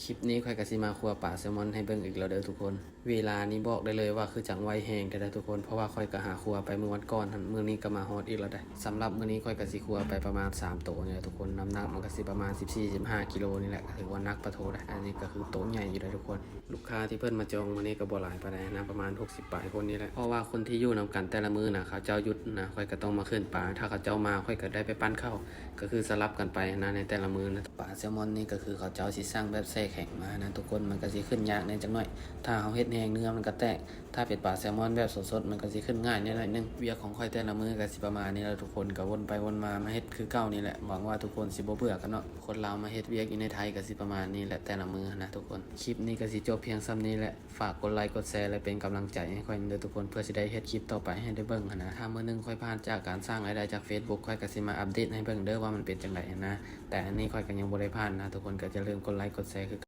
ຄລິບນີ້ຂ້ອຍກໍຊິມາຄົວປາແຊລມອນໃຫ້ເບິ່ງອີກແລ້ວເດີທຸກຄົນ. ເວລານີ້ບອກໄດ້ເລີຍວ່າຄືຈັ່ງໄວແຮງແທ້ໆທຸກຄົນ ເພາະວ່າຂ້ອຍກໍຫາຄົວໄປມື້ວັນກ່ອນຫັ້ນ ມື້ນີ້ກໍມາຮອດອີກແລ້ວເດ້. ສຳລັບມື້ນີ້ຂ້ອຍກໍຊິຄົວໄປປະມານສາມໂຕນີ້ແຫຼະທຸກຄົນ. ນ້ຳໜັກມັນກໍຊິປະມານສິບສີ່ ສິບຫ້າກິໂລນີ້ແຫຼະ ກໍຖືວ່າໜັກປະໂທໄດ໋. ອັນນີ້ກໍຄືໂຕໃຫຍ່ຢູ່ເດ້ທຸກຄົນ. ລູກຄ້າທີ່ເພິ່ນມາຈອງມື້ນີ້ກໍບໍ່ຫຼາຍປານໃດນະ ປະມານຫົກສິບປາຍຄົນນີ້ແຫຼະ. ເພາະວ່າຄົນທີ່ຢູ່ນຳກັນແຕ່ລະມື້ນະ ເຂົາເຈົ້າຢຸດນະ ຂ້ອຍກໍຕ້ອງມາຂຶ້ນປາ. ຖ້າເຂົາເຈົ້າມາ ຂ້ອຍກໍໄດ້ໄປປັ້ນເຂົ້າ ກໍຄືສະຫຼັບກັນໄປນະ ໃນແຕ່ລະມື້ນະ. ປາແຊລມອນນີ້ກໍຄືເຂົາເຈົ້າຊິສັ່ງແບບແຊ່ແຂງມານະທຸກຄົນ ມັນກໍຊິຂຶ້ນຍາກແດ່ຈັກໜ້ອຍ. ຖ້າເຮົາເຮັດແຮງເນື້ອມັນກໍແຕກ. ຖ້າເປັນປາແຊລມອນແບບສົດໆ ມັນກໍຊິຂຶ້ນງ່າຍແດ່ໜ້ອຍໜຶ່ງ. ວຽກຂອງຂ້ອຍແຕ່ລະມື້ກໍຊິປະມານນີ້ແຫຼະທຸກຄົນ ກໍວົນໄປວົນມາ ມາເຮັດຄືເກົ່ານີ້ແຫຼະ. ຫວັງວ່າທຸກຄົນຊິບໍ່ເບື່ອກັນເນາະ. ຄົນລາວມາເຮັດວຽກຢູ່ໃນໄທກໍຊິປະມານນີ້ແຫຼະແຕ່ລະມື້ນະທຸກຄົນ. ຄລິບນີ້ກໍຊິຈົບພຽງສ່ຳນີ້ແຫຼະ. ຝາກກົດໄລກົດແຊ ແລະ ເປັນກຳລັງໃຈໃຫ້ຂ້ອຍເດີທຸກຄົນ ເພື່ອຊິໄດ້ເຮັດຄລິບຕໍ່ໄປໃຫ້ໄດ້ເບິ່ງຫັ້ນນະ. ຖ້າມື້ໜຶ່ງຂ້ອຍຜ່ານຈາກການສ້າງລາຍໄດ້ຈາກ Facebook ຂ້ອຍກໍຊິມາອັບເດດໃຫ້ເບິ່ງເດີວ່າມັນເປັນຈັ່ງໃດຫັ້ນນະ. ແຕ່ອັນນີ້ຂ້ອຍກໍຍັງບໍ່ໄດ້ຜ່ານນະທຸກຄົນ ກໍຢ່າລືມກົດໄລກົດແຊຄື